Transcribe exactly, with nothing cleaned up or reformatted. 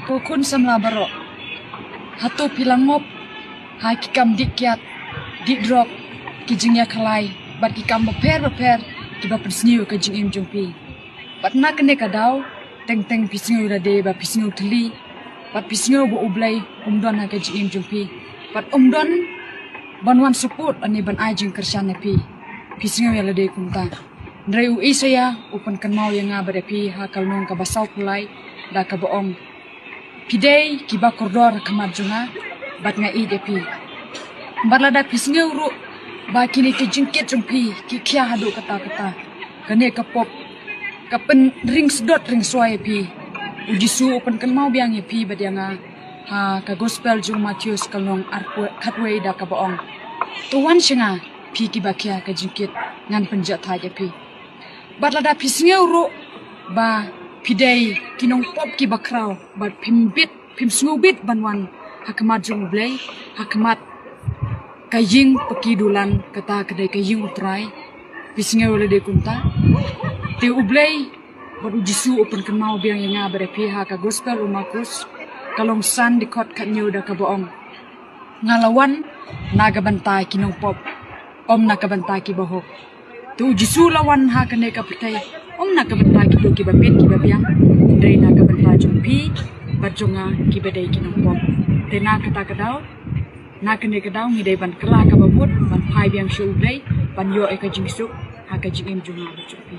Ko khun samla baroh, hato phi la ngop ha ki kam dih kiad, dih drok, ki jingïakhalai bad ki kam bapher bapher kiba pynsniew ïa ka jingim jong phi? Bad na kane ka daw, teng teng phi sngew lade ba phi sngew thylli bad phi sngew ba U Blei um don ha ka jingim jong phi bad um don ban wan support lane ban ai jingkyrshan ïa phi. Phi sngew ïa lade kumta. Hynrei u Isaïah u pynkynmaw ïa nga bad ïa phi ha ka lynnong kaba sawphew lai da kaba ong: Phi dei kiba kordor ha khmat jong nga bad nga ïeit ïa phi. Bad lada phi sngew ruh ba kine ki jingkit jong phi ki khia haduh katta katta, kane ka pop ka pynring sdot ring shuwa ïa phi. U Jisu u pynkynmaw biang ïa phi bad ïa nga ha ka Gospel jong u Mathaios ka lynnong arphew khatwei da kaba ong: To wan sha nga, phi kiba khia ka jingkit, ngan pynjah thait ïa phi. Bad lada phi sngew ruh ba phi dei ki nongpop kiba khraw bad phim bit, phim sngewbit ban wan ha khmat jong U Blei, ha khmat ka ïing paki dulan, kata ka dei ka ïing U Trai, phi sngew lade kumta, te U Blei bad U Jisu u pynkynmaw biang ïa nga bad ïa phi ha ka Gospel u Markos ka lynnong san dkhot khathynñiew da kaba ong: Nga la wan na ka bynta ki nongpop, ym na ka bynta kiba hok. Te U Jisu la wan ha kane ka pyrthei ym na ka bynta kito kiba bit kiba biang, hynrei na ka bynta jong phi bad jong nga kiba dei ki nongpop. Te na kata ka daw, na kane ka daw ngi dei ban kylla kaba mut ban phai biang sha U Blei ban ïoh ïa ka jingsuk ha ka jingim jong nga bad jong phi.